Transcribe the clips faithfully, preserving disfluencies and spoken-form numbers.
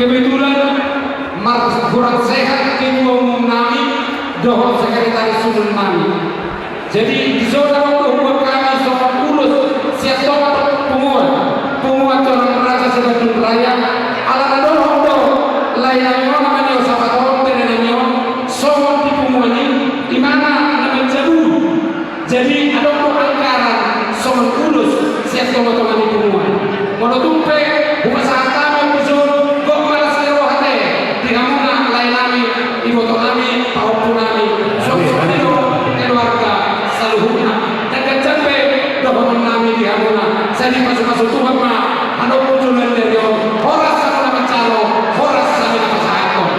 Kebetulan marhurang sehat ketua umum nami dohot sekretaris sundul nami. Jadi, di son adong do hubuat hami songon ulos sian tonga punguan, punguan Torang Raja se-Bandung Raya, ala na dohot do lae nami on, ama ni on, sahabat on, bere nami on, songon di punguan i, imana na manjabui. Jadi, adong do anggaran songon ulos sian tonga-tonga ni punguan. Molo tung pe hupasahat hami on di son, gok ma las ni roha ate di hamuna lae nami, iboto nami, pahompu nami, songon i do keluarga saluhutna. Denggan jambe dohonon nami di hamuna. Sai dipasu-pasu Tuhan ma hadomu joloan ni ari on. Horas hamu na manjalo, horas hami na pasahathon.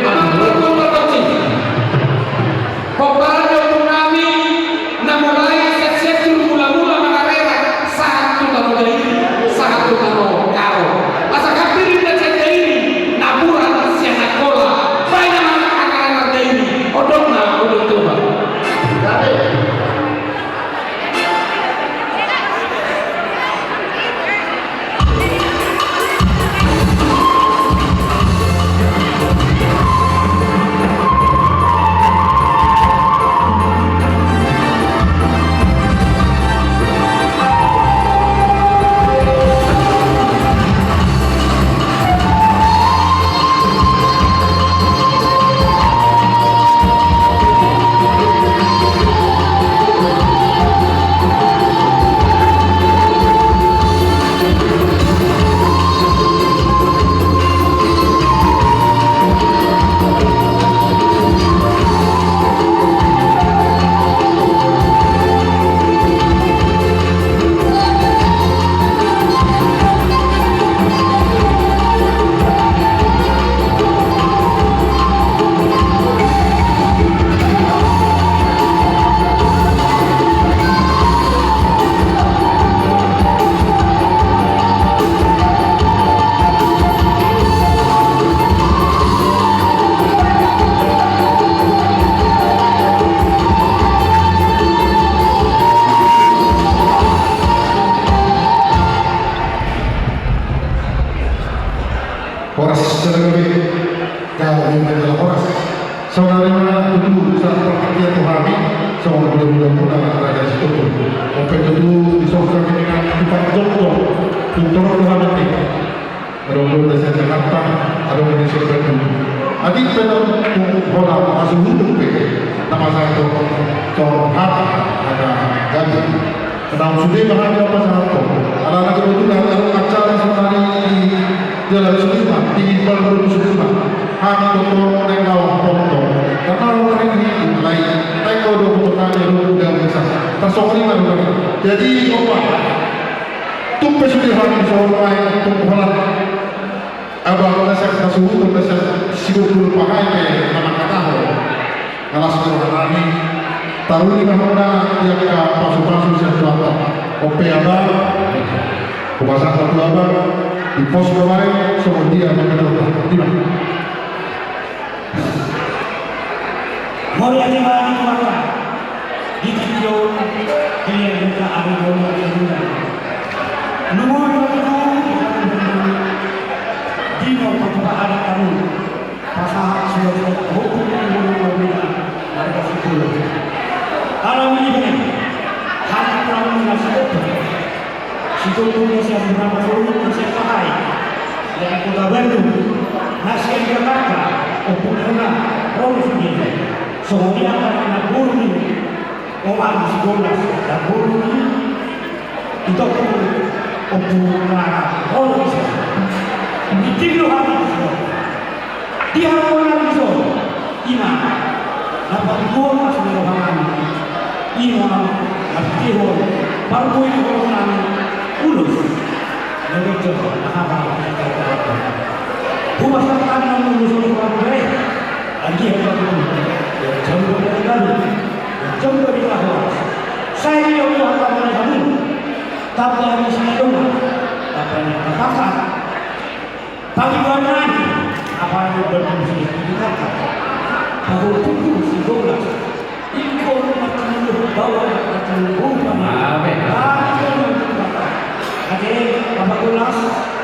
Amang Margonda Tausi. Pomparan ni ompung nami na mulai sian Sianjur Mulamula Mangarera sahat tu Tano Dairi, sahat tu Tano Karo. Asa hampir inda sian Dairi, napuran sian Angkola. Baen ma angka na Dairi, ondongna Ulu Toba. Horas, saudara kami. Kami menjelang horas. Saudara, tutu sahat parhatian tu hami, songon hulahula muna Raja Sitompul. Ope tutu disongkang dengan empat jomblo, tutor tu hami. Adong do na sian Jakarta, adong do na sian Bandung. Atik pe na tung holan hasuhuton pe na pasahathon, songon hata na gabe. Naung sude ma hami na pasahathon. Alana kebetulan adong acara saonari di dalan Sudirman, di Balbon Sudirman. Hami tongtong naeng laho pontong. Karna adong taringot i, alai taringot do pontong hami adong uda biasa. Tarsongon i ma do hami. Jadi, opa. Tung pe sude hami dison, ai tung holan abang na sian hasuhuton, na sian Sitompul Pahae pe na mangkatahon. Nga las roha nami, taruli ma hona di angka pasupasu sian Tuhanta. Ope abang, hupasahat ma tu abang, di pos ma baen songon dia ma. Mauliate ma di Tuhanta, di tingki on, di angka ari on, di angka. Nunga di na patupa adat hamu, pasahat surat-surat hukum di mulu-mulu marga Sitompul. Alani i, hami na Sitompul. Sitompul na sian Bernama Solo, na sian Pahae, na di Kota Bandung, na sian Jakarta, ompung muna ro do sude. Songon i angka na boru ni Oman Sibolas, na boru ni Sitompul, ompung muna ro do sude. Di tingki on hami dison. Di hamu na dison, ima na patuduhon las ni roha nami, ima na pitihon parbue ni holong nami, ulos na ginjang na hahang. Hupasahat hami ma ulos on tu hamu bere, anggiat ma tutu jalo gabe gabe, jalo gabe horas. Sai didok Tuhanta ma di hamu, tamba ni sadongan, tamba ni patangkas. Pagi bulan nami, apa yang berfungsi di Jakarta? Pagi pukul sebelas. Ingkon martinu bawa martinu bumbu. Amin. Pagi bulan nami, Jakarta. Ate, apa tulas?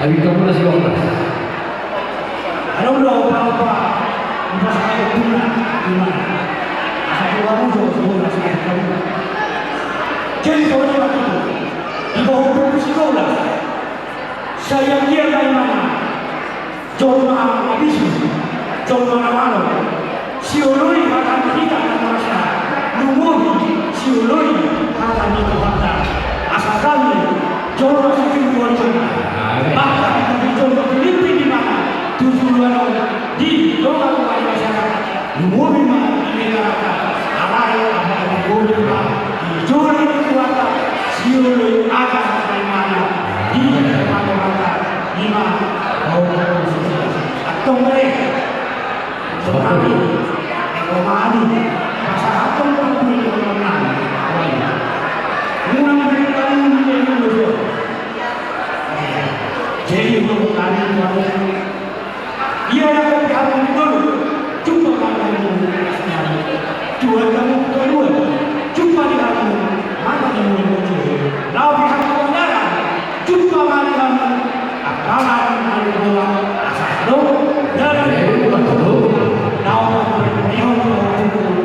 Abit hamu na si Horas. Adong do opa-opa dipasahat tu na, ima. Asa tu hamu jo si Horas, ima. Jadi songon i ma tutu. Diboto tu si Horas. Sai anggiat ma imana jolma na bisu, jolma na malo, sioloi hata ni hita na marasa, lumobi sioloi hata ni Tuhanta. Asa hami jolma sitiruon jolma, bahkan hami jolma pilimpin imana tu joloan on di dongan, tu masyarakat. Lumobi ma di negaranta, alai apala lumobi ma di jolo ni Tuhanta, sioloi adat na imana di pargonanta, ima. Antong ma i, sonari, eko ma i, pasahathon pangguling nami. Unang berita uli ni ulos. Jadi, unang tadi, Ia na gabe hamu di dolok, jumpa ma di hamu di las ni ari. Tuat hamu tu haluan, jumpa di hamu mata ni haluan mojoi. Laho di hamu tu dalan, jumpa ma di hamu angka dalan na boha, asa adong dalan ni haluan mojoi. Laho ma di hamu tu haluan mojoi.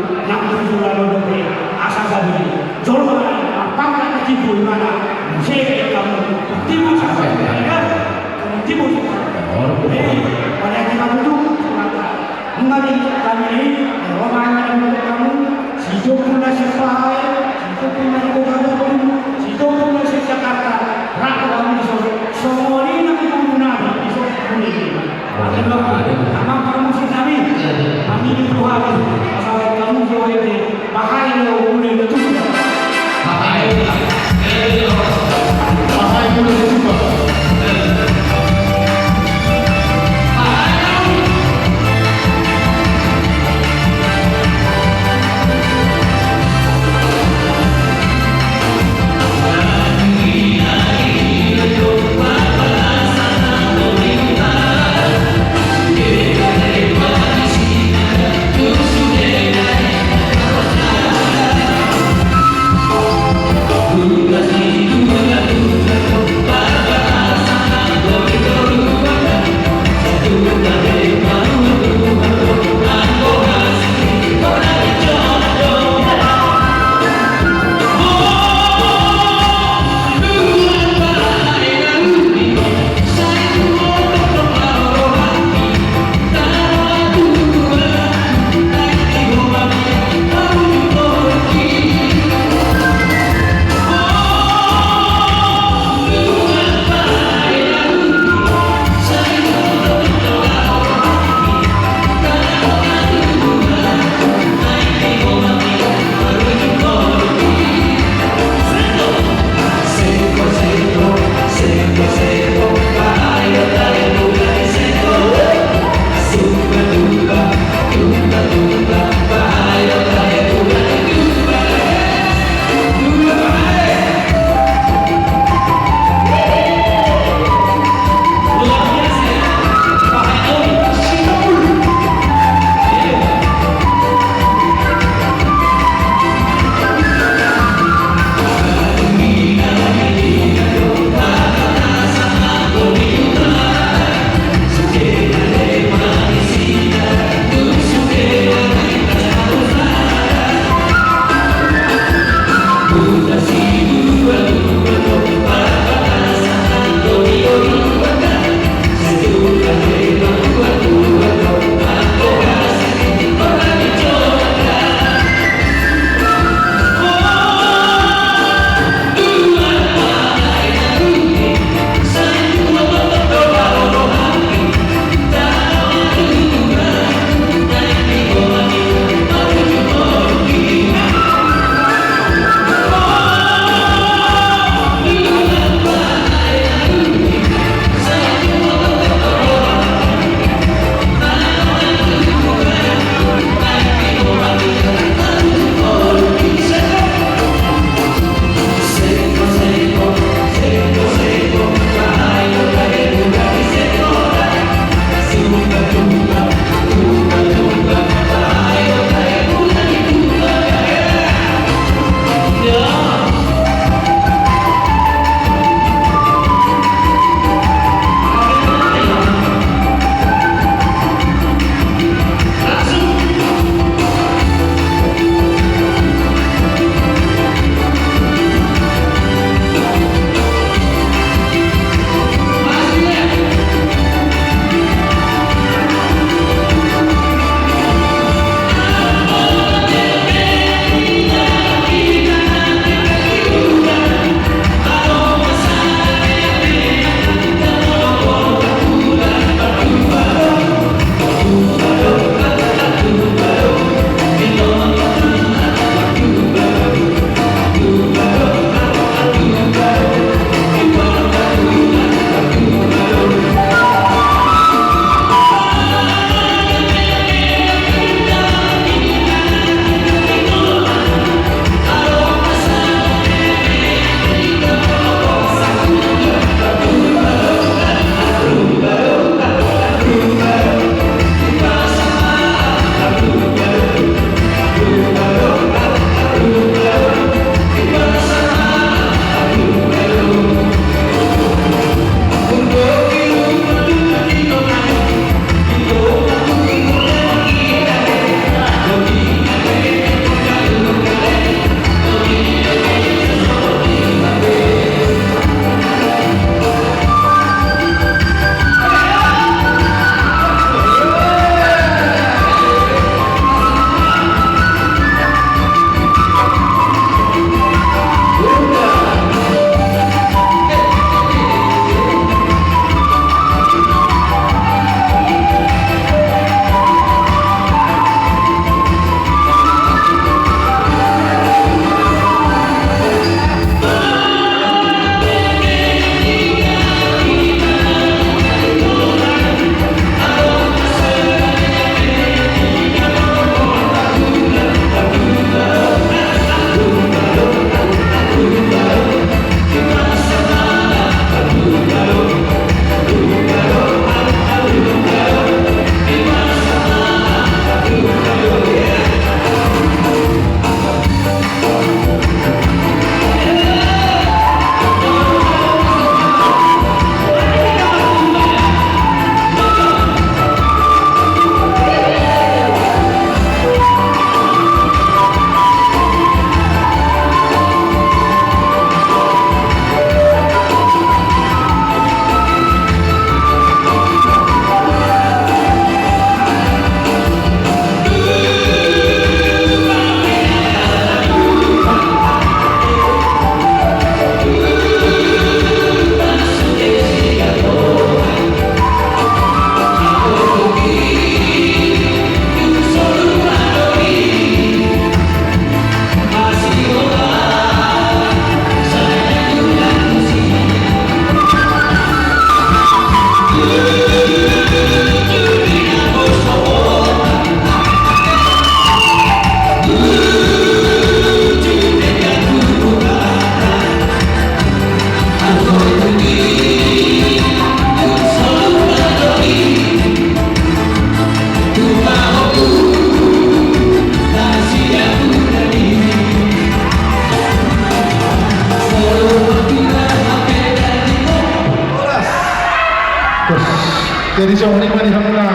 Songon i ma di hamuna,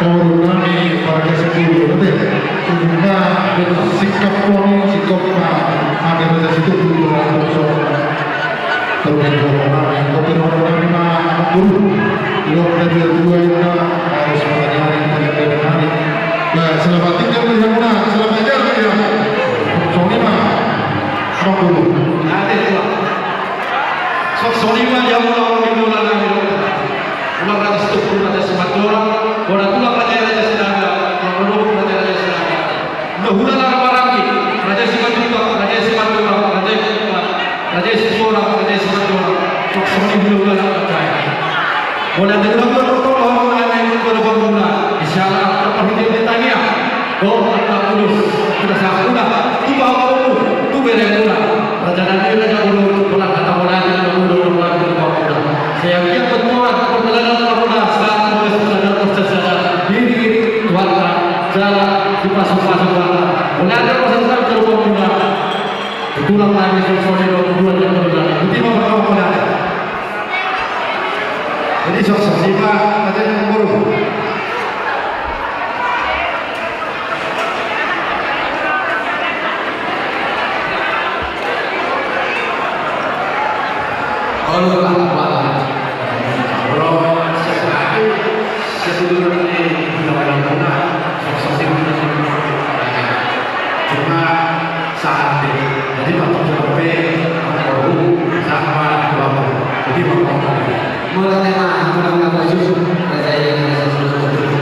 pamoruon nami marga Sibulu, oke. Songon i ma, singkop hami, singkop ma, hami Raja Sitompul, songon i ma. Terbaik buat nami, kopi nami ma, anak guru. Di luar dari dua itu, harus mengajar, mengajar hari. Nah, selamat tinggal di hamuna, selamat jalan ya. Songon i ma, anak guru. Ate tua. Songon i ma di hamuna, anak guru, anak guru. Tulang Raja Sitompul, Raja Simanjorang, bona tulang Raja, Raja Sinaga, bona tulang Raja, Raja Sinaga. Hula-hula na marhaha, Raja Simanjorang, Raja Simanjorang, Raja, Raja Simanjorang, Raja Simanjorang. Songon i hula-hula na marhaha. Bona tulang Raja Simanjorang, Raja Simanjorang. Di sana, tempat hidup di tania. Dohot angka ulos, tu na sahapuna, tu pahompu, tu beremuna. Raja nami, raja bolon, bolan hata bolan, raja bolon, bolan hata bolan. Sai anggiat tontu, perjalanan hapuna, sahat tu bagas sadar, percaya sadar, diri, Tuhanta, jala dipasupasu Tuhanta. Bolan hata bolan, sahat tu pahompu. Tulang nami, songon i do, dua jam, dua jam. Iti ma pertama bolan. Jadi, songon i ma, ada yang baru. Olo, Pak, Pak. Olo, siap lagi. Siap dulu nanti, udah, udah, udah. Sukses, sukses. Cuma saat ini, jadi, Pak, Pak, Pak, Pak, sama, Pak, Pak. Jadi, Pak, Pak, Pak. Mulai tema, mulai tema khusus, saya ingin khusus dulu.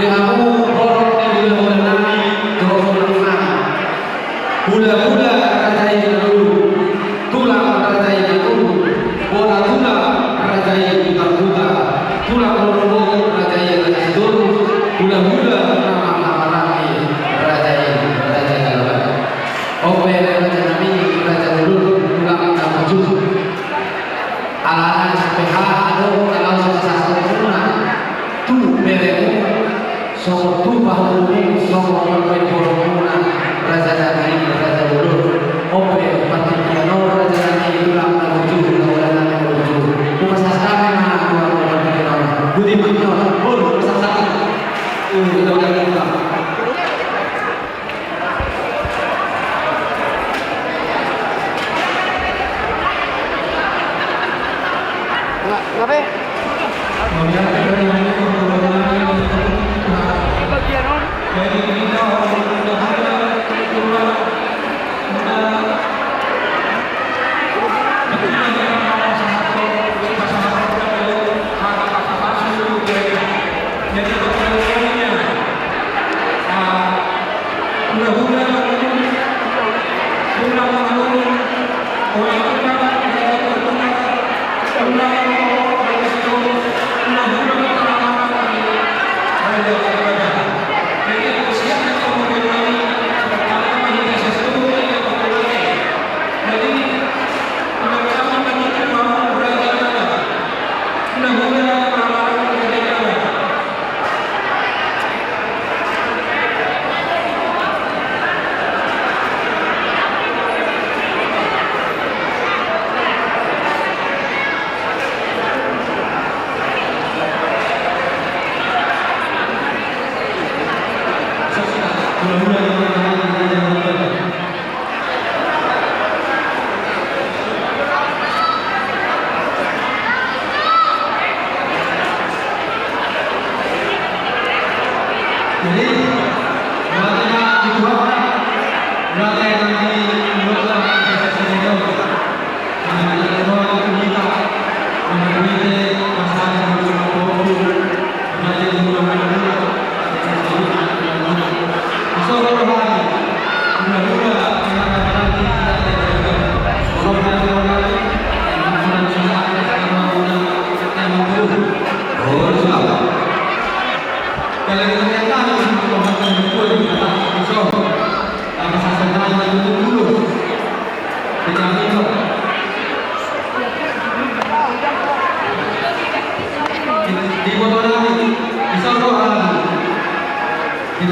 Di hamu horong ni hula-hula nami, dohot tulang nami. Hula-hula raja i na dulu, tulang raja i na dulu, bona tulang raja i na huta, tulang rorobot raja i na sitorus, hula-hula na marhaha raja i, raja i na laban. On pe raja nami, raja bolon, tulang na marjuju. Alana sampe haha do na laho sasasahonmuna tu beremu, songon tu pahompumuna, songon tu pahompumuna, raja nami, raja bolon. On pe partingkian on, raja nami, tulang na marjuju, tulang na marjuju. Hupasahat hami ma tu hamu partingkian on. Boti ma, bolon, hupasahat hami. Uh, udah, udah, udah. Jadi,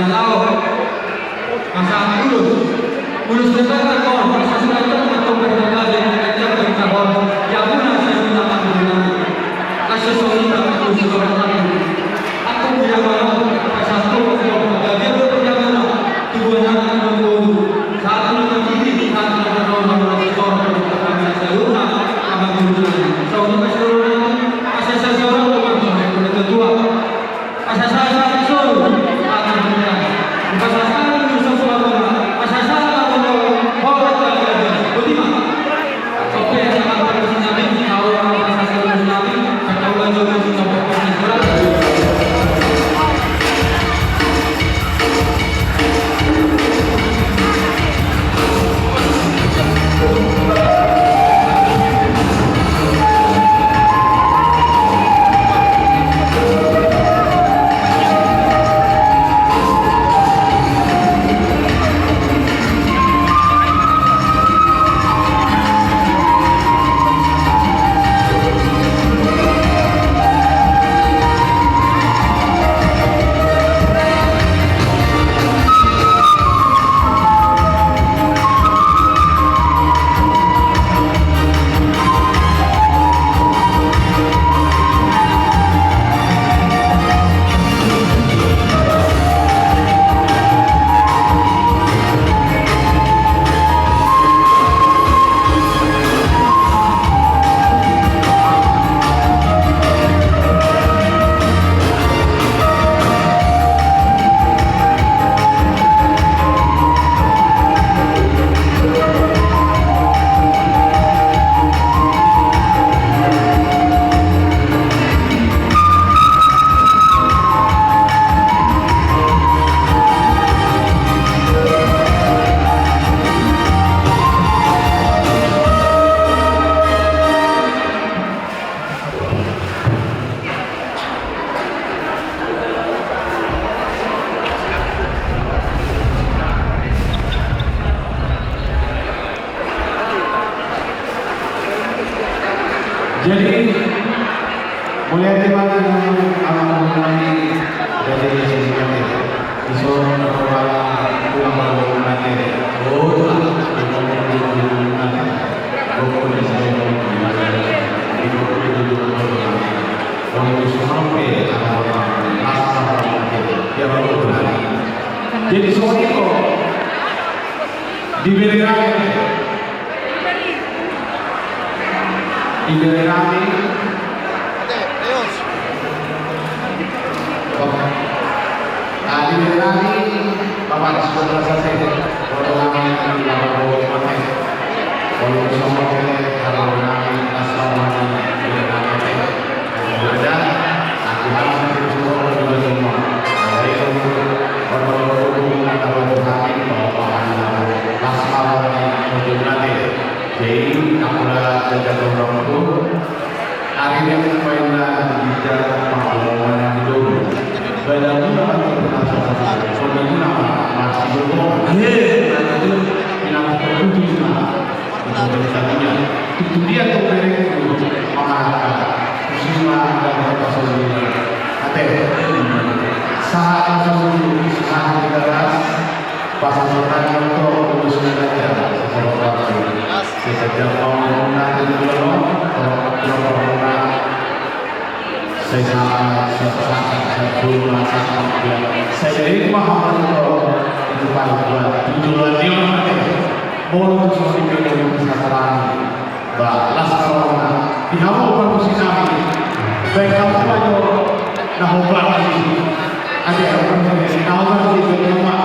Laho, pasahat ulos. Ulos ni Debata on, pasahat ulos ni Debata on, pasahat ulos ni Debata on, ia guna saluhutna pangguruan. Asa songon i ma ulos ni Debata on. Aku biar malam, pasahat ulos ni Debata on, gabe do ia guna, tubuan anak na boru. Sahat ulos ni Debata on, sahat ulos ni Debata on, pasahat ulos ni Debata on, saluhutna pangguruan. Songon i ma saluhutna, asa sasaran, pasahat ulos ni Debata on. Jadi, mauliate ma di hamu amang boru nami, jadi, jadi, Ison, Tulang, Tulang, Tulang, Tulang. Jadi, songon i do. Dibere rame. Dibere rame. Ah, dibere rame, Bapak, sudah selesai. Kalau rame, kalau mau pakai. Kalau bisa pakai, kalau rame, asal rame, dibere rame. Ada, aku harus itu semua, juga semua. Ada itu, orang-orang yang ada di hati, bahwa Tuhan, las ma roha ni hujungnate. Jadi, aku lah jaga orang tu. Ari ni baen na di jaga panggomoan di dulu. Badan tu dapat terpaksa satu. Soalnya tu nama masih berbohong. Amin. Pinang terputus nama. Itu dari tadinya. Itu dia tu bereng tu. Maka kusima dan kata sendiri. Ate. Sahat langsung sahat kita ras. Pasahaton do ulos ni raja, sasahaton waktu. Sai sahat ma hamu na, sai sahat ma hamu na. Sai sahat, sai sahat, sai sahat, sai sahat, sai sahat ma hamu na. Itu paling kuat. Tujuan dia mate. Molo tu songon i pe molo tu sasaran. Ba, las ma roha na. Di hamu pargonsi nami. Baen hamu ma jo na hombar i. Ate, na hombar i, baen hamu ma.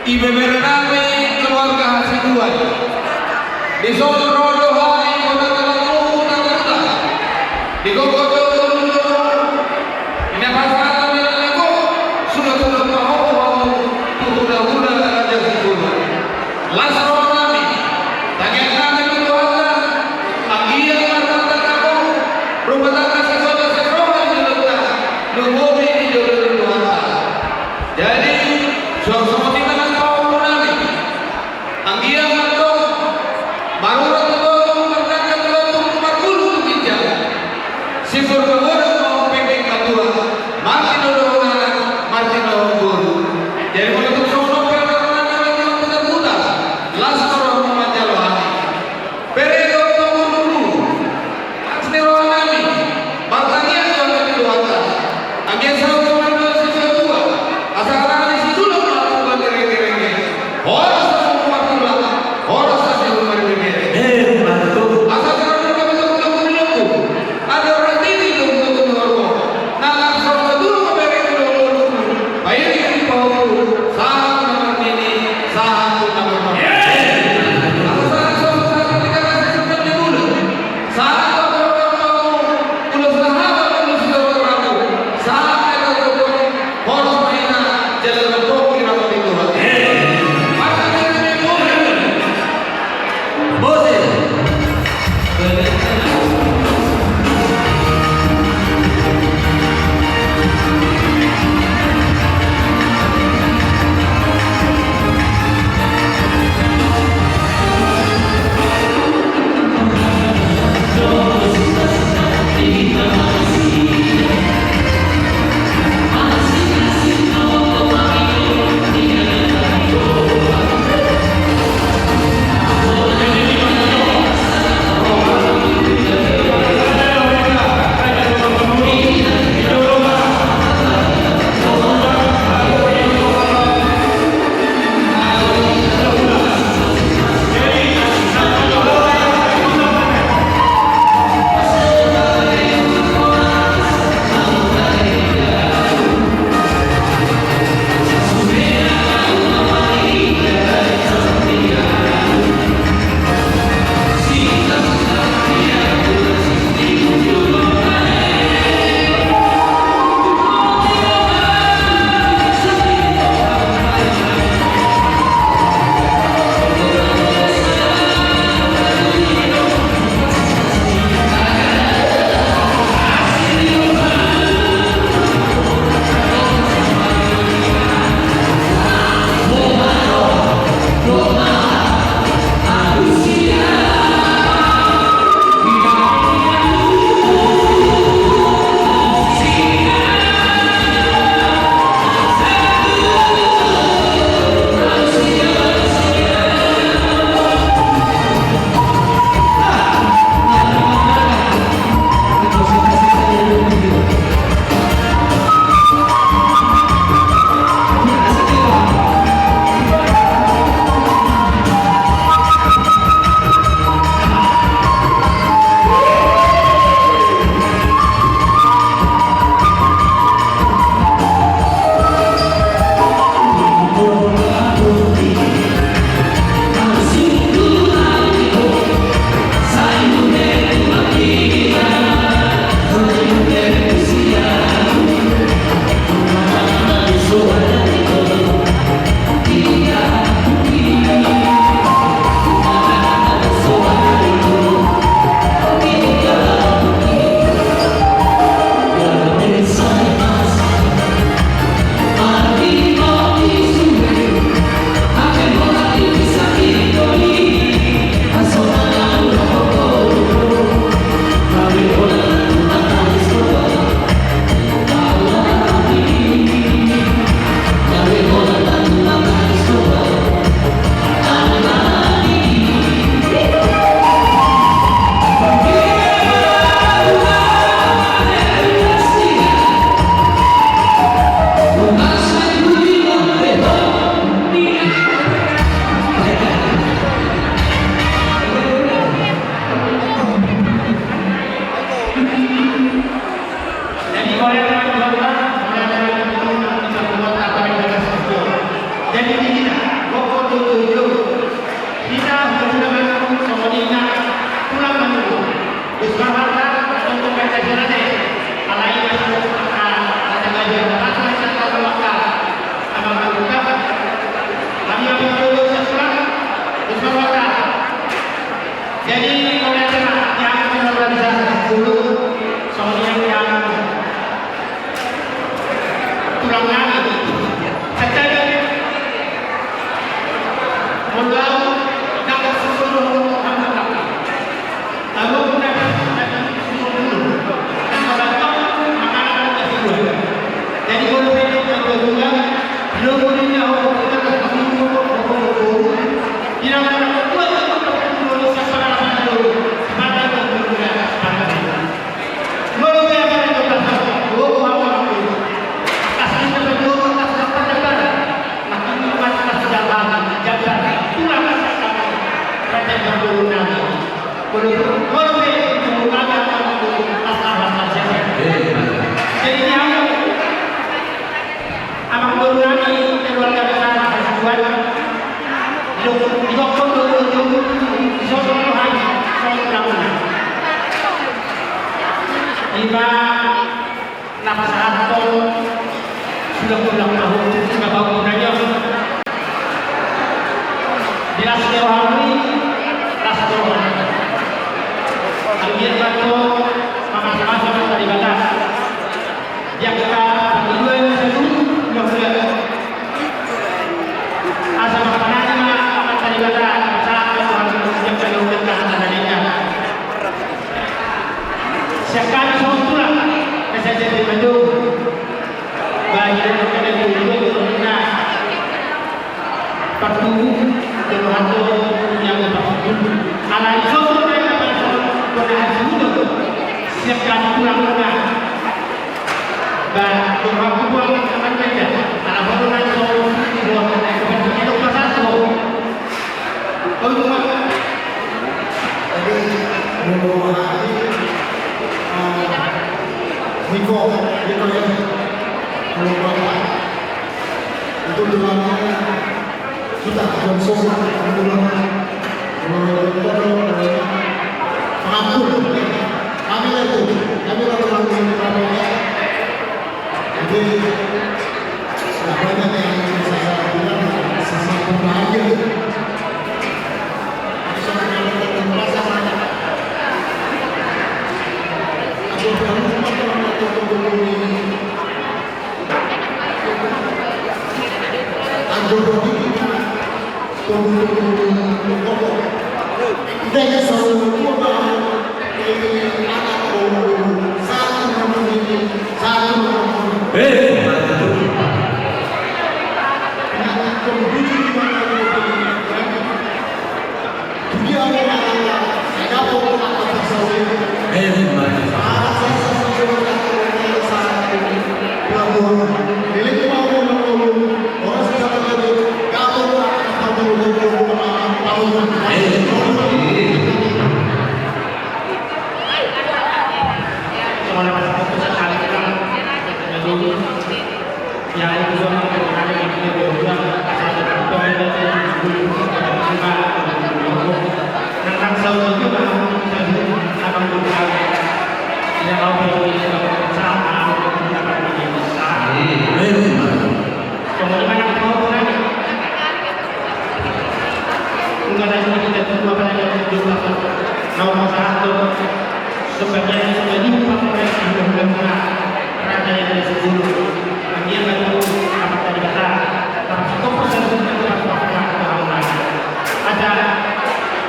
Ibebere nami keluarga Hasibuan. Dison ro do hami bona tulang, tulang. Di gogo do, do, do, do. Ina pasal nami nami ko, sudah, sudah mau, mau, tu huda, huda, raja Sibuan. Las roha nami, tangiang nami tu Tuhanta, anggiat ma rumah tangga, rumah tangga sisada siroha di jolonta, lumobi di jolo ni Tuhanta. Jadi, suang songon i ma nang pahompuna nami. Anggiat ma antong, marurat tu Nami keluarga besar Hasibuan, didok-, didokkon do ujung, disoso do hami songon tulangna. Ima na pasahathon sulang-sulang tahu, sulang tahu na nion. Di las ni rohami, las ni rohami. Anggiat ma tong mamasa-masa ma Debata. Di angka pangidoan ni saluhut na hula. Asa mampanani ma Amanta Debata, pasahat ma Tuhan, di angka na hula, angka hata na denggan. Sian hami songon tulang, na sadia pe mandok. Bahen na hata ni tulang na partubu, jolo hato yang partubu. Alai songon na hata ni tulang na. Ba, dohot buang tangan meja. Ala boru na so, di bawah, di bawah, di bawah, di bawah. Oke, molo hami, ah, Niko, Niko ya. Molo Bapak, itu tulangnya. Sudah, langsung, langsung. Pengampun. Kami lah itu. Kami lah tulang ini, Bapak. Jadi, sudah banyak yang saya bilang, sama berbahagia. Bisa menyampaikan perasaan. Aku bertemu teman-teman ini. Sebagai, sebagai pangkres di dalam raja yang ada sepuluh. Kami yang baru apa tadi kata, tapi kau pesan untuk apa, apa, apa, apa. Ada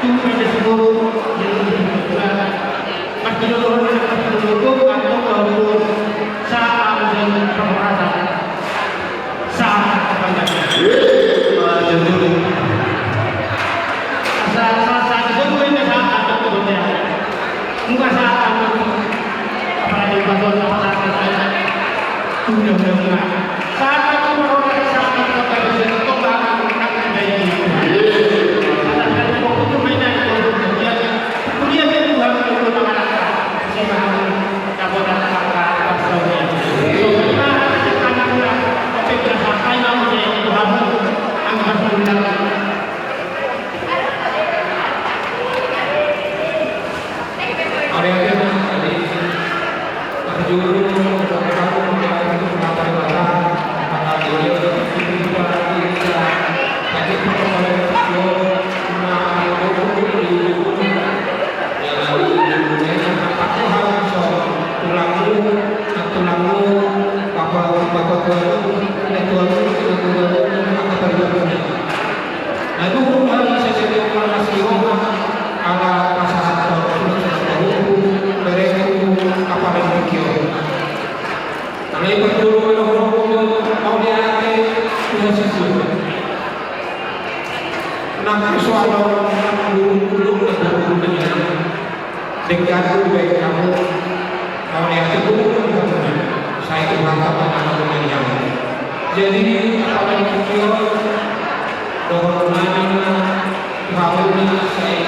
tuh ada sepuluh yang lebih muda. Mas di dalam, mas di dalam, atau kalau saat menjadi pemerasan. Sahat ma tu hamu. Sahat, sahat, sahat. Nunga sahat ma tu. Apalagi pason, sahat ma tu. Tunda, tunda, tunda. Sahat ma tu, sahat ma tu. Na duhut hami sadia marlas ni roha, ala pasahathon sulang-sulang tahuku, berengku, apala ni tingki on. Alai parjolo ma dohonon, mauliate tu hasibuan. Nang so adong na mangulung-ulung na mangulung na nian. Denggan do dibaen hamu, mauliate do di hamuna, sai Tuhanta ma na mangulung na nian. Jadi, apala ni tingki on, dohonon nami ma tu hamuna, sai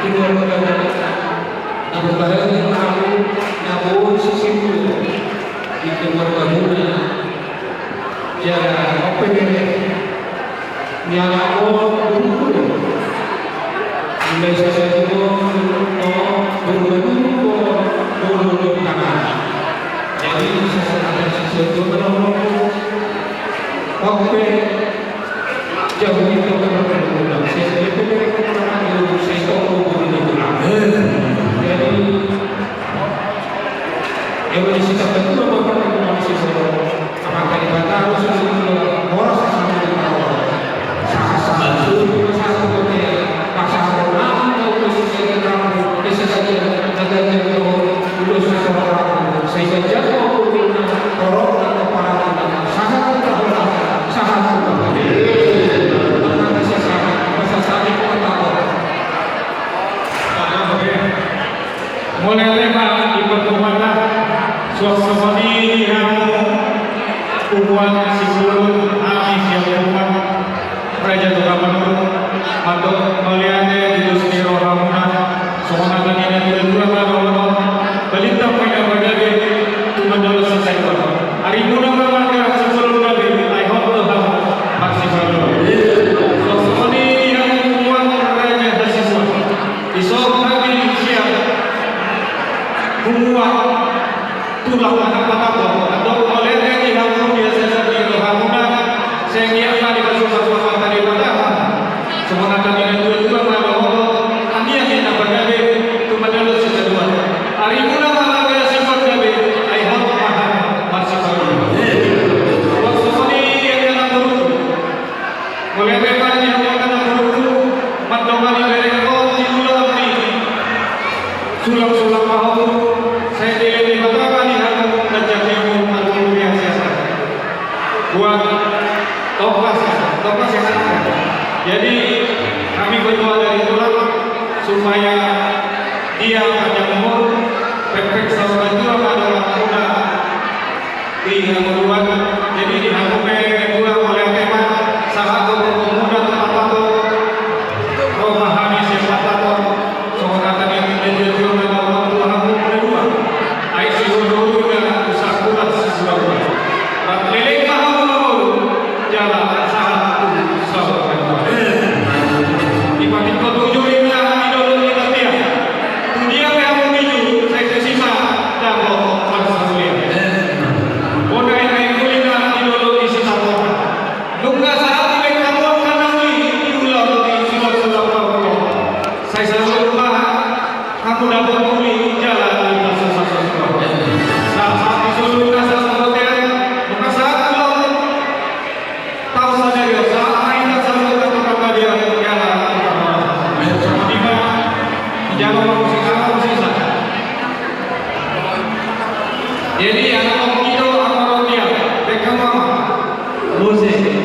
tu keluarga muna. Na mambahen hamu, na boi sisip tu keluarga muna. Ia, ope bere. Ia, o, buru-buru. Mulai sasajuon, o, buru-buru, o, buru-buru tangan. Jadi, sasajuon, sasajuon, o, ope. Jadi, itu kan buru-buru. Saya, saya pikir, saya tahu buru-buru itu. Jadi, Eo, di sita petua bapak ibu nami sisoro. Amanta Debata, ulos ni horas sama di paro. Sahat-sahat suruh satu kote. Pasahat nami ulos sisoro kamu. Esa saja, jaga jaga ulos sisoro kamu. Saya jaga ulos sisoro kamu. Sahat kita horas, sahat kita horas. Masa tadi kau tak tahu. Mauliate ma di parpunguanta, suang songon i di hamu punguan Sipulun, hami sian punguan Raja Toga Manurung, mandok mauliate di dos ni rohamuna, songon hata ni natuatua ma dohonon, balintang ma na pagabe, tumandangkon sisada. Arimuna ma marga Sipulun gabe, ai hot do hamu marsiparumaon. Suang songon i di hamu punguan Raja Hasibuan. Dison hami sian punguan Tulang Anak Patapot, andorang mauliate di hamu di hasesat ni rohamuna, sai anggiat ma dipasupasu Amanta Debata hamu. Songon hata ni natuatua ma dohonon, anggiat ma na pagabe, tumandangkon sisada. Arimuna ma marga Hasibuan gabe, ai hot ma hamu marsiparumaon. Suang songon i di hamu anak boru. Mauliate ma di hamu anak boru, mandongani berengkon di ulaon i. Sulangsulang ma hamu, sai dilehon Debata ma di hamu na jadi hamu marhite hasesatan. Buat tongkas, tongkas ya. Jadi, kami berdoa dari tulang supaya dia panjang umur, pepeng saur matua ma donganmuna. Di hangoluan, jadi di hamu pe dua mauliate ma, sahat do goarmuna tu Amanta, roha hami sian Amanta, songon hata ni natuatua ma dohonon tu hamu pe dua. Ai sihuruhuru na tu sangkulan sisurahuran. Marleleng ma hamu mangolu, jala sahat tu saur matua. Dipatingkon uju ninna di dolok ni Tapia. Tu dia pe hamu miju, sai tusi ma dapot parsaulian. Bona i ma i uli na di dolok ni Sitapongan. Nunga sahat dilehon hamu angka na uli di ulaon ni sulangsulang parungkilon. Sai saluhut ma hamu dapot uli jala diparsaulian. Sahat-sahat ni solu na sasabotean, nunga sahat ulaon taon sadari on, sahat ma hita saluhut tu panggabean jala tu parhorasan. Songon i ma, dijalo ma musik, aha musik sa. Jadi, anak om kito, anak om dia, beka mama. Musik.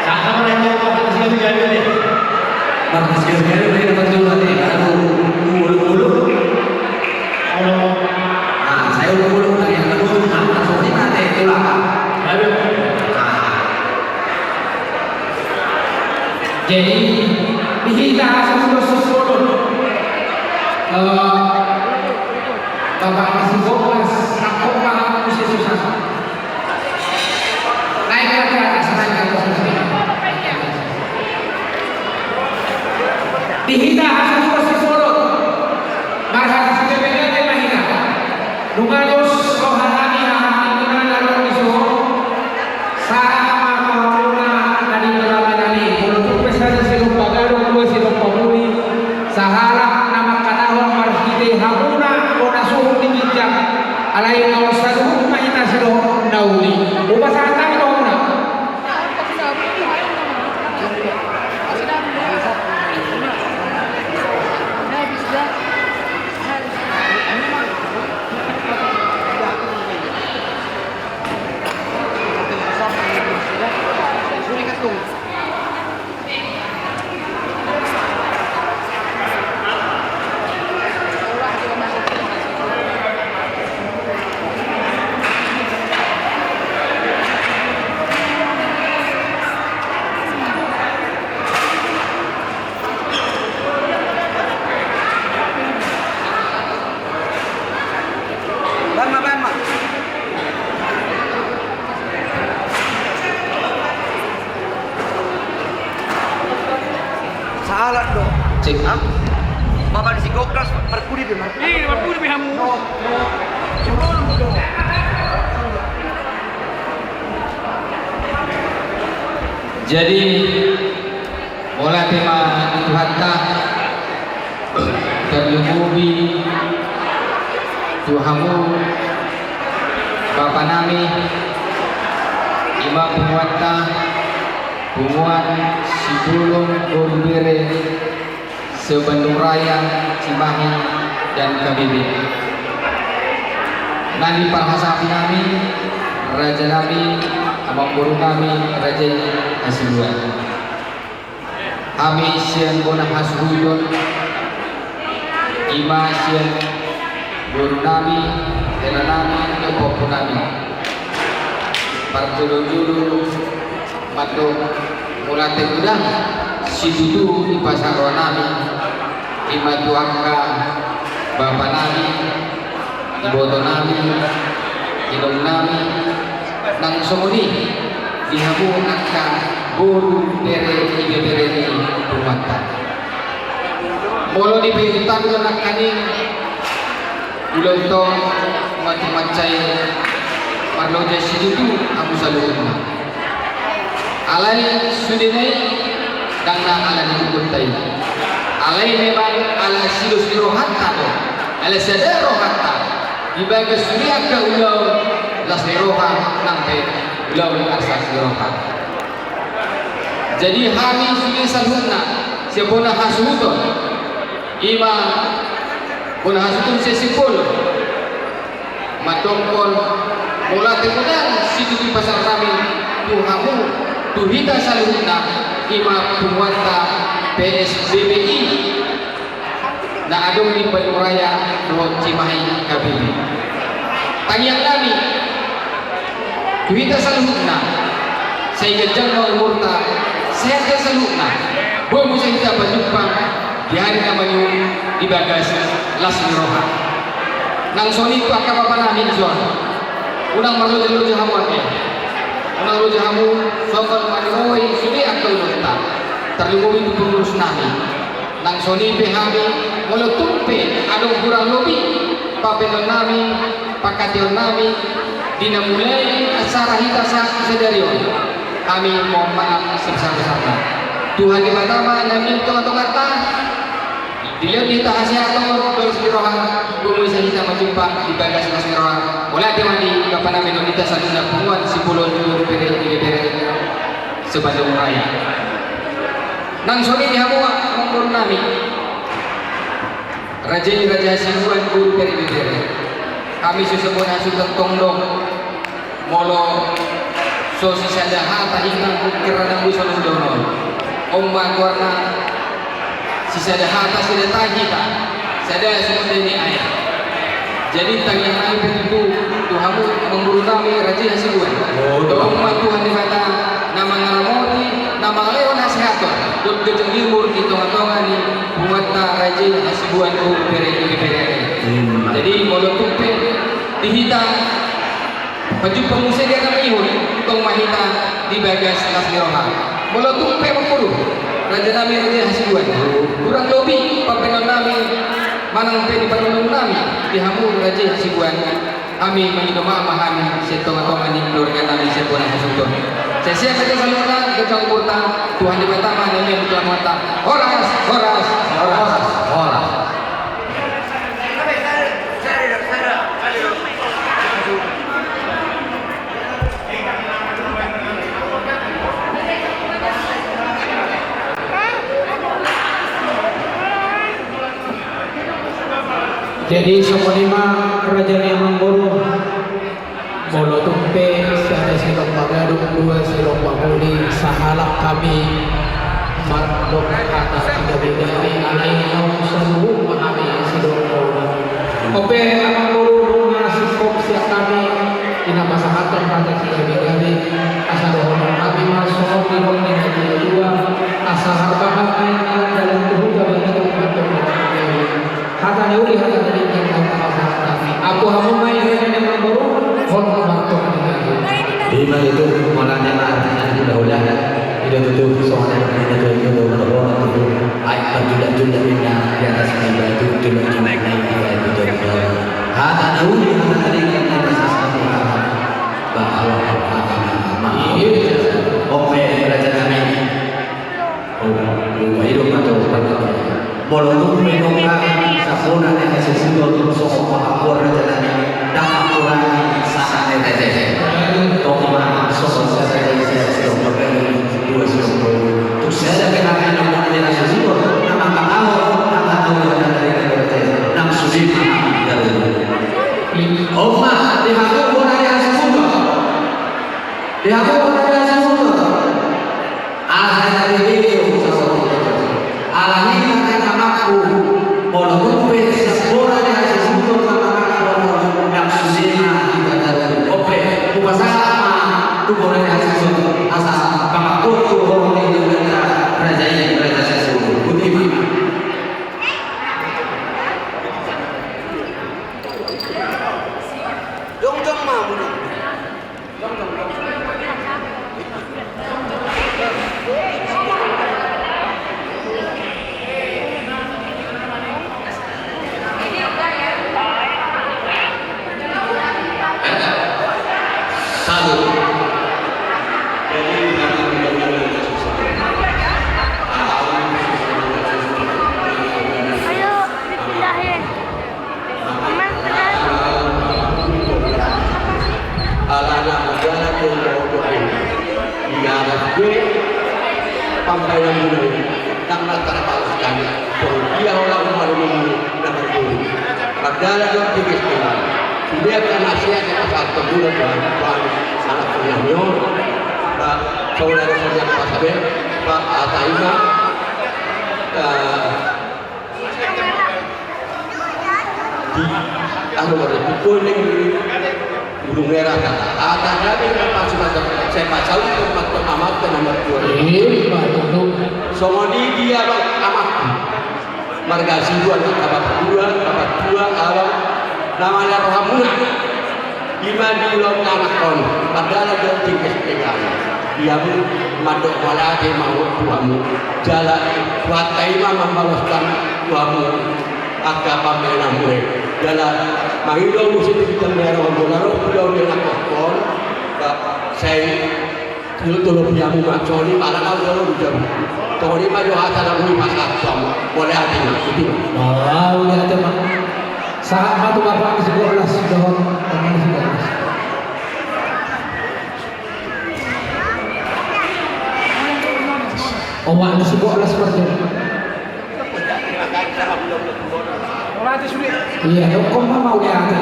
Sana mana itu, Pak? Siap, siap, siap. Bang, siap, siap, siap, dapat dulu, nanti. Aduh, uluk, uluk. Halo. Nah, saya uluk, uluk, tadi yang kedua, nah, langsung sini, nanti, itulah. Aduh. Nah. Jadi, di hita hasil dosis uluk. Eh, Bapak Kasih Bokas, aku paham, khusus susah. Naik ke atas, naik ke atas, naik ke atas. Di hita hasil dosis uluk. Marhasisipegade ma hita. Nunga dos roha nami haha ningkuna na ro di son. Sahat ma tu hamuna na di Medan i. Molo tung pe sada sidung pagadong, dua sidung pamuli. Sahalak na mangkatahon marhite hamuna bona suhut di ginjang. Alai na on saluhut ma hita sidohot na uli. Hupasahat hami tu hamuna. Baen ma, baen ma. Salah do. Cek. Hah? Bapak di si Gokras, marpudi be, marpudi. Ih, marpudi be hamu. No, no. Sebelum itu. Jadi, mauliate ma di Tuhanta, tarlumobi tu hamu bapa nami, i ma punguanta, punguan Sibolon boru bere se-Bandung Raya, Cimahi dan K B B. Na di parhasapi nami, raja nami, amangboru nami, raja i Hasibuan. Hami sian bona hasuhuton, i ma sian boru nami, hela nami, dohot ompu nami. Parjolo-jolo, mandok mauliate godang situtu di pasaroan nami, i ma tu angka bapa nami, iboto nami, inong nami, nang songon i di hamu angka boru bere ibebere ni punguanta. Molo dipaihutangkon nangkaning, ulaon tong ma tu mansai marloja situtu hamu saluhutna. Alai sudena i ndang na ala ni huhut i. Alai memang ala silos ni rohanta do. Ala sada rohanta. Di bagas sude angka ulaon las ni roha nang pe ulaon arsak ni roha. Jadi hami sude saluhutna sian bona hasuhuton. I ma bona hasuhuton se-Sibolon. Mandokkon mauliate godang situtu pasahat nami tu hamu, tu hita saluhutna, i ma punguanta P S B B I na adong di Bandung Raya dohot Cimahi K B B. Tangiang nami tu hita saluhutna, sai ganjang ma umurta, sehat hita saluhutna, boi muse hita pajumpang di ari na mangihut di bagas las ni roha. Nang songon i tu angka bapa nami dison. Unang marloja-loja hamu ate. Unang loja hamu songon maniroi sude angka ulaonta. Tarlumobi tu pengurus nami. Nang songon i pe hami, molo tung pe adong hurang lobi pambahenon nami, pangkataion nami di na mulai acara hita sahat tu sadari on, hami mohon maaf sebesar-besarna. Tuhan Debata ma na mian di tonga-tonganta, dilehon di hita hasehaton, las ni roha, boi muse hita pajumpang di bagas las ni roha. Mauliate ma di bapa nami dohot hita saluhutna punguan Sibolon boru bere ibebere se-Bandung Raya. Nang songon i di hamu amangboru nami, raja i Raja Hasibuan boru bere ibebere. Hami so sian bona hasuhuton tong do, molo so sisada hata hita, mungkin rada muse songon ulaon on. On ma goarna sisada hata, sisada tahi hita. Sada songon dia ni ayah. Jadi tangiang nami pe tutu tu hamu amangboru nami Raja i Hasibuan. Tong ma Tuhan Debata na mangaramoti, na mangalehon hasehaton dohot ganjang ni umur di tonga-tonga ni punguanta Raja i Hasibuan boru bere ibebere. Jadi molo tung pe di hita pajumpang muse di ari na mangihut, tong ma hita di bagas las ni roha. Molo tung pe amangboru, raja nami Raja i Hasibuan, hurang lobi pambahenon nami manang pe di panulon nami di hamu Raja i Hasibuan, hami mangido maaf ma hami sian tonga-tonga ni keluarga nami sian bona hasuhuton. Sai sehat hita saluhutna, ganjang umurta, Tuhan Debata ma na mian di tonga-tonganta. Horas, horas, horas, horas. Jadi songon i ma raja ni amangboru. Molo tung pe sada silompa gadung, dua silompa pudi, sahalak hami mandok hata sigabe-gabe, alai naung saluhut ma hami sidok. Ope amangboru, nunga singkop sian hami di na pasahathon hata sigabe-gabe, asa dohonon hami ma songon nidok ni na tua-tua, asa harbahan ma inna dalan tu huta, bagatung ma tu huta. Hata na uli, hata na denggan, hata na sahat hami. Apu hamu ma i raja ni amangboru, hot martok ni hami. Ima tutu, mauliate ma, hula-hula. I do tutu, songon i ma tutu, tutu, tutu, tutu. Ai, marjula-jula inna. Di atas ni batu, tulang-tulang na di batu, tulang-tulang. Hata na uli, hata na denggan, hata na sasatu, hata. Bah, Allah, hata na mahal. Oke, raja nami. Oh, lupa hidup atau apa? Molo tung pe nongka, sabona ni hasuhuton, songon pangapor raja nami. Ndang mangurangi sahat ni raja i. Tong ma songon sada i, sada sitong panggabean, dua sitong panggabean. Tung sada pe hami na mangkatahon, na mangkatahon, na mangkatahon, ndang sude ma hami gabe. On ma, di hamu bona ni hasuhuton. Di hamu bona ni hasuhuton. Ala hita na bege, alani na amangku, molo tung pe sabona ni hasuhuton na amangku, ndang sude ma hita gabe. Oke, hupasahat ma tu bona ni hasuhuton, asa pangapor tu holong ni Debata, raja i, raja sasuhut. Botima. Jongjong ma, botima. Ayo, dipindahin. Alana manjalo do maudo i. Ia anak be pambahenan muna i, ndang na tarbalos hami. Songon dia holan umarumumi na marguru. Mardalan do tingki sitengah. Sude angka nasihat na pasahathon muna tu hami, tu hami anak tongtong on. Ba, songon na do songon na pasahat be, ba, hata i ma. Eh, Di, anu, mari, di poning, di Ulu Merah, kata. Ada kami dapat semacam, saya baca untuk mat-, amat dan amat tua. Iya, Pak, betul. Songon i dia, Bang, amat. Marga Sibuan, Bapak Dua, Bapak Dua, Abang, namanya Rohamuna. Ima di ulaon ni anakkon, mardalan do tingki sitengah. Di hamu mandok mauliate ma tu hamu. Jala Tuhanta i ma mambaloskan tu hamu angka pambahenanmu i. Jala mangido muse tu hita, molo ro ulaon ni anakkon, ba, sai Tolop, tolop hamu ma, songon i ma, ala na ulaon di jabu. Songon i ma jo hata na boi pasahat tu hamu. Mauliate ma, ito ma. Ah, mauliate ma. Sahat ma tu bapa ni si Bolas dohot ama ni si Bolas. Omak ni si Bolas marjolo. Iya, dokkon ma mauliate.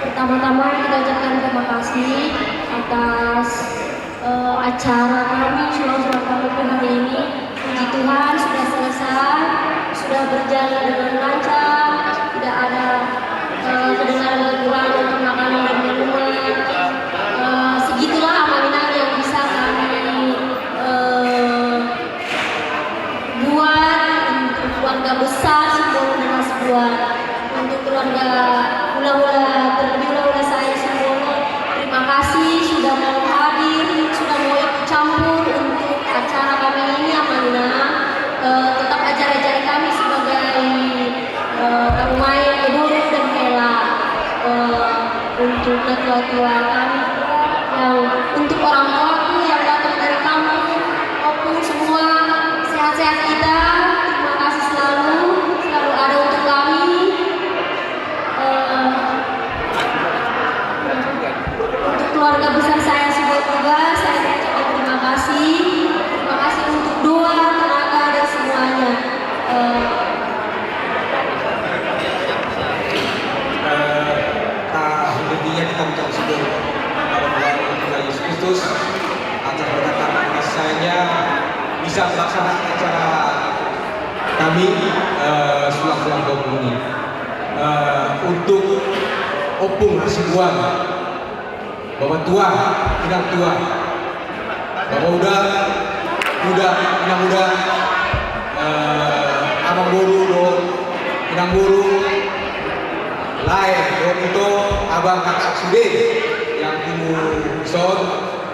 Pertama-tama kita ucapkan terima kasih atas, eh, acara kami Sulang-sulang Pangupung hari ini. Puji Tuhan, sudah selesai, sudah berjalan dengan lancar, tidak ada, eh, kedengaran kekurangan untuk makanan dan minuman. Eh, segitulah Amang Inang yang bisa kami, eh, buat untuk keluarga besar Simbolon dan Hasibuan, untuk keluarga hulahula, terlebih hulahula saya Simbolon. Terima kasih sudah mau hadir, sudah mau ikut campur untuk acara kami ini, Amang Inang. Eh, tetap ajari-ajari kami sebagai, eh, parumaen, boru dan hela. Eh, untuk natua-tua kami, yang, untuk orang tuaku yang datang dari kampung, maupun semua, sehat-sehat kita. Terima kasih selalu, selalu ada untuk kami. Eh, untuk keluarga besar saya Sibuat juga, saya mengucapkan terima kasih. Terima kasih untuk doa, tenaga, dan semuanya. Eh, Eh, ta-, intinya kita mengucap syukur kepada Tuhan Yesus Kristus atas berkat kasih sayangnya bisa melaksanakan acara kami, eh, Sulang-sulang Pangupung ini. Eh, untuk Ompung Hasibuan, Bapak tua, inang tua. Bapak uda, uda, inang uda, eh, amang boru dohot inang boru, lae dohot ito, abang kakak sude, yang tumundalhon,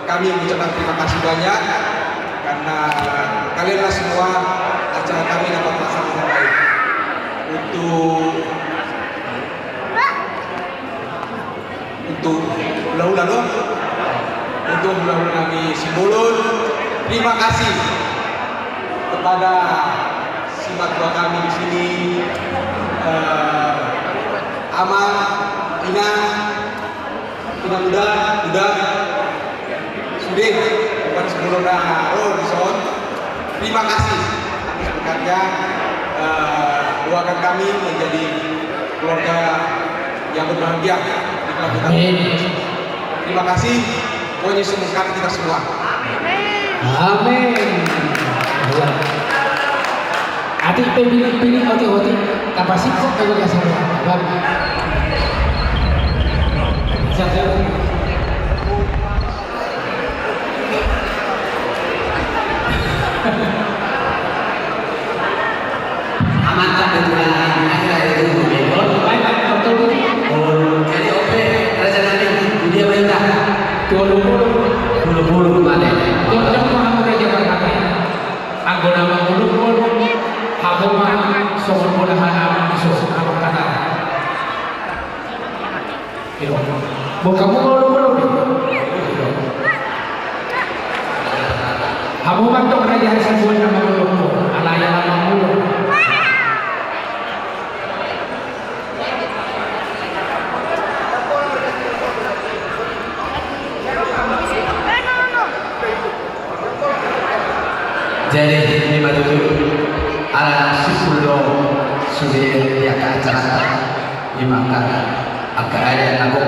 kami mengucapkan terima kasih banyak. Karena kalianlah semua acara kami dapat terlaksana dengan baik. Untuk, untuk hula-hula dong, untuk hula-hula nami Simbolon, terima kasih kepada simatua kami di sini, eh, Ama, Ina, Ina Muda, Muda, sude, bukan sebelum dah, oh, dison. Terima kasih atas berkatnya, eh, doakan kami menjadi keluarga yang berbahagia di kelanjutan. Amin. Terima kasih. Pokoknya semoga kita semua. Amin. Iya. Atik pe bilik-bilik, otik-otik. Kapasik kok, ayo, kasih. Bang. Siap, siap. Amanta pe tu akhir-akhir itu, Bang. Oh, jadi oke, raja nami, dia main dah. Dua puluh. Dua puluh kemarin. Dua puluh, Raja Barkata. Anggo na mangolungon, hamu ma songon bona hana di sos, amang kata. Iyo. Bo, hamu molo, molo, molo. Hamu mantong raja hasibuan na mangolungon, alai ala mangolungon. Jadi, ima tutu, ala na simpul do sude di angka acaranta, ima angka, angka adat na gok,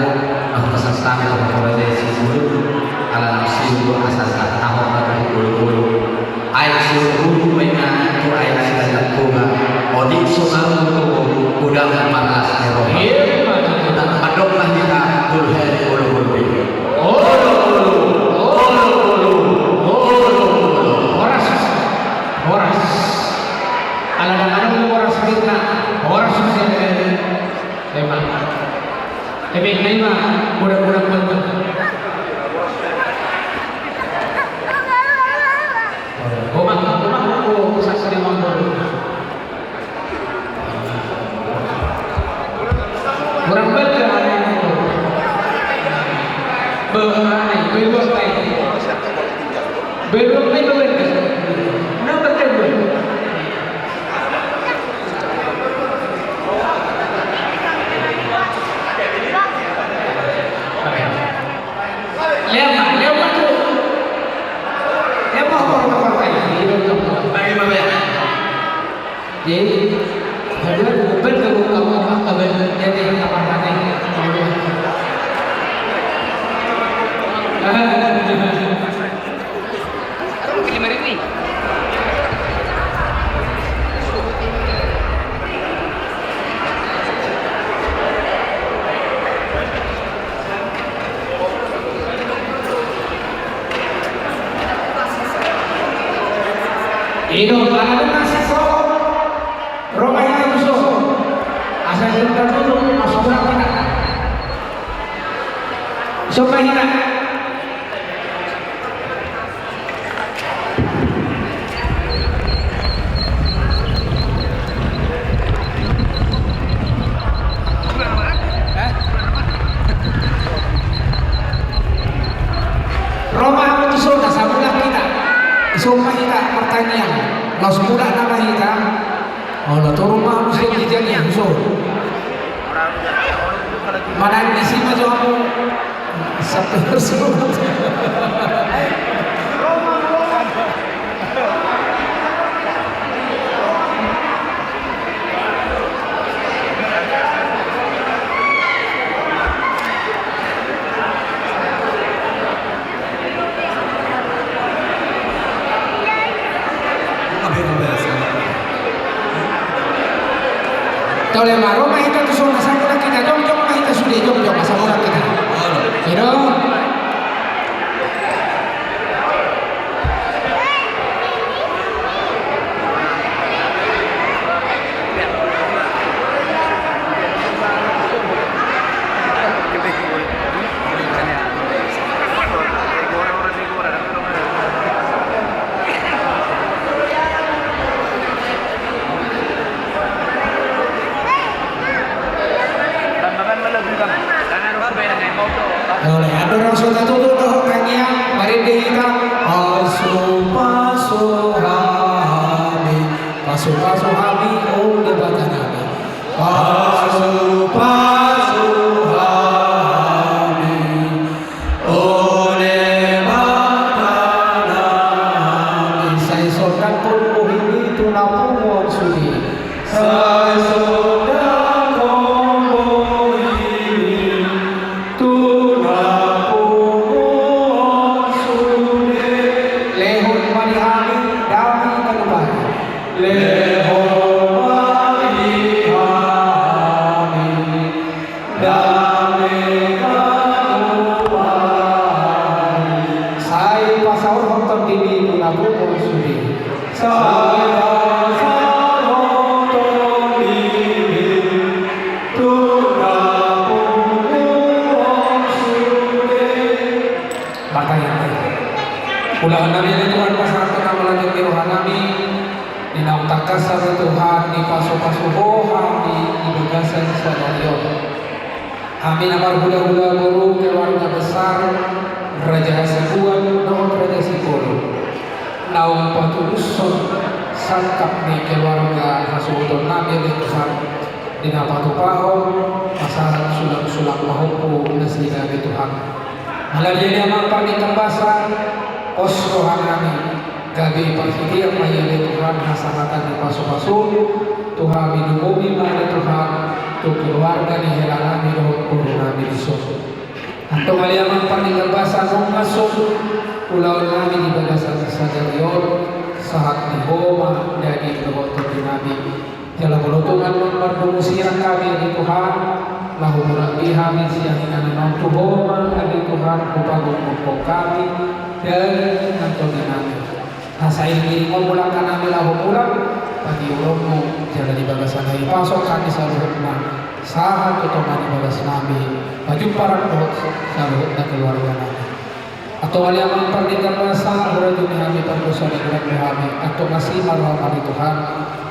na hupasahat hami tu angka raja i, simpul do, ala na simpul do asa tahaon hami olo-olo. Aek siolhurhur ma inna tu aek silandak toga, otik so marungu godang marlas ni roha. Ima tutu. Mandok ma hita tu hami olo-olo. Olo-olo, olo-olo, olo-olo. Horas, horas. Ala na adong horas hita, horas hita. Emang. Emang, emang, godang-godang banget. Godang, godang, godang, godang, godang. Godang banget. Beuh, aneh, beuh, beuh, aneh. Beuh, beuh, aneh, beuh, aneh. Kenapa, beuh? Leo ma, leo ma tu. Leo ma, kor, kor, kor, kor. Jadi, kedua, bukan kamu, kamu apa, kabar, jadi, apa, apa, apa. Ido, ala nunga sisok. Ro ma hita tu son. Asa hita tu son, masuk hita. Son ma hita. Ro ma hamu tu son, asa mulak hita. Son ma hita martangiang. Laos mulak nama hita. Olo, turun ma hamu sian meja ni, so. Manang disi ma jo hamu. Sampai bersunat. Tole ma, ro ma hita tu son, asa mulak hita, jongjong ma hita sude, jongjong, asa mulak hita. Ido. Pasupasu hami, o Debata nami. Pasupasu hami, o Debata nami. Sai sondanghon bohimi tu na pungu on sude. Sai sondanghon bohimi tu na pungu on sude. Lehon ma di hami dame na lupa. Lehon ma di hami dame na lupa. Sai pasaorhon tondimi tu na pungu on sude. Sai pasaorhon tondimi tu na pungu on sude. Martangiang ma hita. Ulaon nami ale Tuhan, pasahathon ma lanjut ni roha nami di naung tangkas ale Tuhan dipasupasu Ho hami di bagasan sadari on. Hami na marhulahula boru keluarga besar Raja Hasibuan dohot Raja Sipolon, naung patudushon sangkap ni keluarga hasuhuton nami ale Tuhan, di na patupahon pasahat sulang-sulang pahompu nasida ale Tuhan. Molo di hami amang pardenggan basa, pos roha nami, gabe parhitean ma i ale Tuhan hasahatan ni pasupasu tu hami, lumobi ma ale Tuhan tu keluarga ni hela nami dohot boru nami dison. Antong ale amang pardenggan basa, nunga so ulaon nami di bagasan sadari on, sahat di Ho ma daging dohot tondi nami. Jala molo tung adong mardomu sirang hami ale Tuhan, laho mulak be hami sian inganan on tu Ho ma ale Tuhan, hupagomgophon hami daging nang tondi nami. Asa ingkon mulak hami laho mulak, patiuronmu, jala di bagasan na i pasok hami saluhutna, sahat tu tonga ni bagas nami, pajumpang dohot saluhutna keluarga nami. Antong ale amang pardenggan basa, hurajumi hami pardosa na godang do hami, antong asi ma roham ale Tuhan,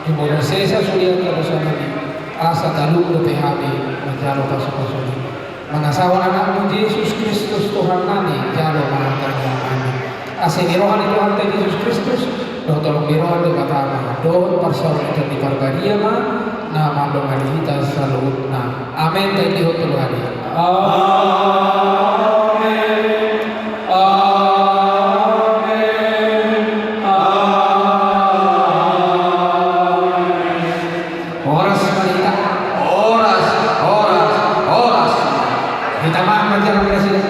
jumolo sesa sude angka dosa nami, asa talup dope hami manjalo pasupasu nami. Mangasahon anakmu Jesus Kristus Tuhan nami, jalo ma tangiang nami. Asi ni roha ni Tuhanta Jesus Kristus, dohot holong ni roha ni Debata Ama, dohot parsaoran ni Tondi Parbadia ma na mandongani hita saluhutna. Amen. Taendehon tu roha ni. Amen. Amen. Amen. Horas ma di hita. Horas, horas, horas. Hita ma manjalang nasida.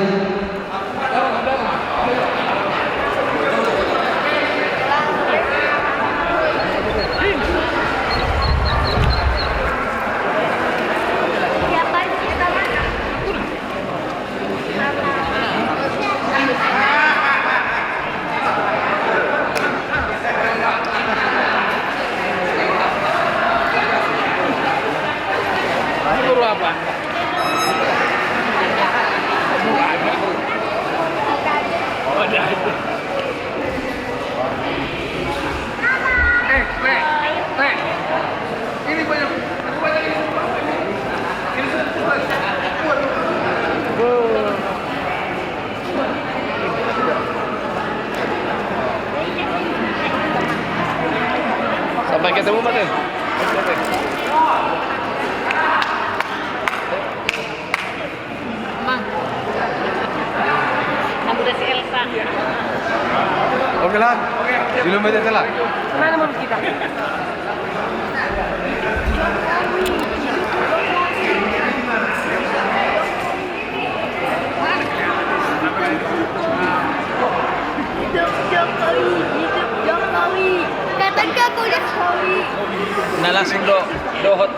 Sampai ketemu, Pak, ya? Mang. Namuda si Elsa. Oke lah. Di rumah aja lah. Kemana mau kita? Hidup Jokowi, hidup Jokowi. Katakan kau Jokowi. Nah, langsung do, dohot.